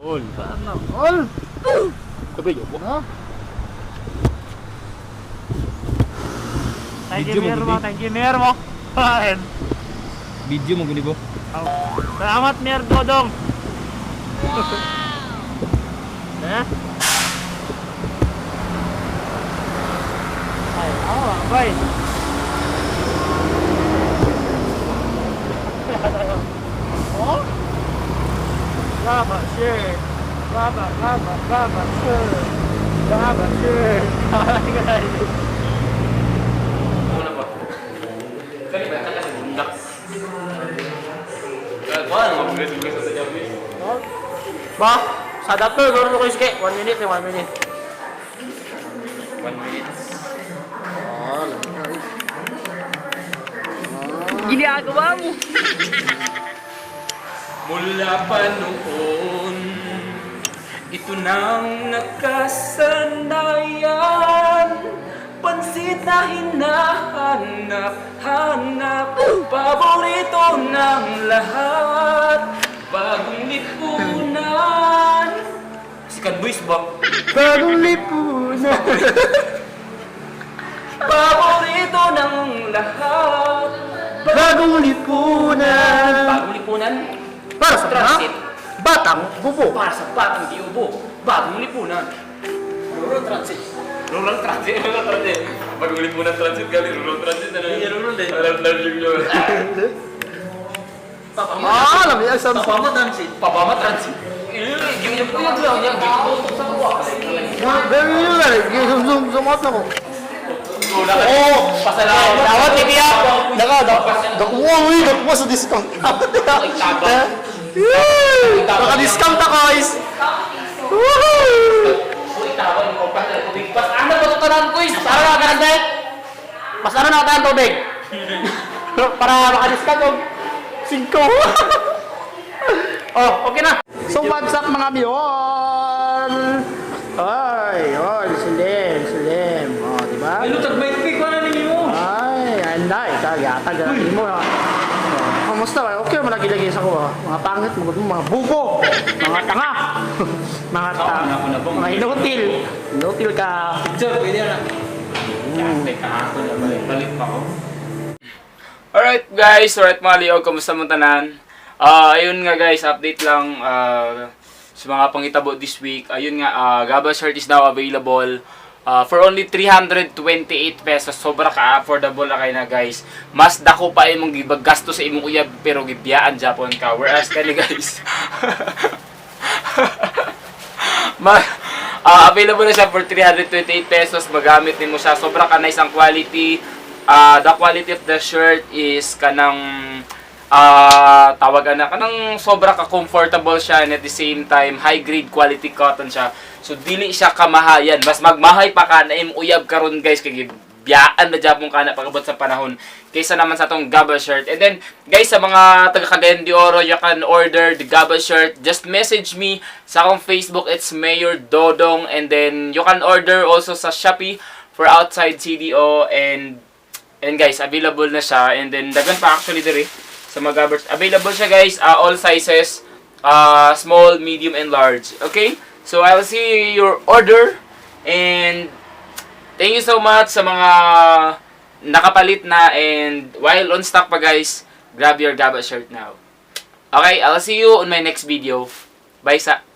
All. Sana all. Kabay, No? Thank you, Video mo, Mayor mo. gabi. Thank you, Mayor mo. Kain. Video mo gani ba? Oh. Salamat, Mayor Dodong. Wow! Eh? Ay, ako, boy. Oh? Lava shirt. Lava, lava, lava shirt. Lava shirt. Una pa. Kani ba ka kasi bundak. Kuan mo guys guys sa jabi. Ba, sa dato, gawin mo ko iske. 1 minute, eh, 1 minute. 1 minute. Ginagawa mo. Mula pa noon, ito nang nakasanayan. Pansit na hinahanap-hanap, paborito ng lahat. Bagong lipunan. Sikat boys ba? Bagong lipunan. Paborito ng lahat. Bagong lipunan. Bagong lipunan. Para sa mga Transit. batang bubo. Para sa batang di ubo, bagong lipunan. Rural transit. Rural transit, rural transit. Bagong lipunan transit gali, rural transit ano yun? Rural din. Rural transit. Papama. Ah, alam niya sa Papama transit. Papama transit. Yung yung lang yung tutok sa kuwa. Very good. Zoom zoom zoom out na ko. Oh, pasalamat. Dawat ni Tia. Naka, dakuha uy, dakuha sa discount. Naka-discount ako, guys. Woohoo! Uy, tawag mo pa tubig. Pas ano ba to tanan ko? Mas ano na ka tayo? Mas ano na tayo tubig? Para maka-discount og Singko. Oh, okay na. So what's up, mga miol? Ay, oh, silim, silim. Oh, di ba? Ay, lutag may tubig pa na ninyo. Ay, anday, kaya taga mo. Ah. Oh, kamusta ba? Okay, malagi lagi sa ko. Ah. Mga pangit, mga mga bubo, mga tanga. Mga tanga. Ako na ba? Mga inutil. Inutil ka. Picture, pwede na. Teka, ako na balik. Balik pa ako. Alright guys, alright mga liog, kamusta mo tanan? Ah, ayun nga guys, update lang sa mga pangitabo this week. Ayun nga, Gaba shirt is now available for only 328 pesos. Sobra ka affordable na kayo na guys. Mas dako pa imong gibaggasto sa imong uyab pero gibiyaan Japon ka. Whereas kani guys, available na siya for 328 pesos. Magamit nimo siya. Sobra ka nice ang quality. The quality of the shirt is kanang tawagan na kanang sobra ka comfortable siya and at the same time high grade quality cotton siya. So dili siya kamahayan. Mas magmahay pa ka na imong uyab karon guys kay biyaan na japon ka na pagabot sa panahon kaysa naman sa atong Gaba shirt. And then, guys, sa mga taga Cagayan de Oro, you can order the Gaba shirt. Just message me sa akong Facebook, it's Mayor Dodong. And then, you can order also sa Shopee for outside CDO. And guys, available na siya. And then, daghan pa actually diri sa mga Gaba shirt. Available siya guys, all sizes, small, medium, and large. Okay? So, I'll see your order. And thank you so much sa mga nakapalit na and while on stock pa guys, grab your Gaba shirt now. Okay, I'll see you on my next video. Bye sa.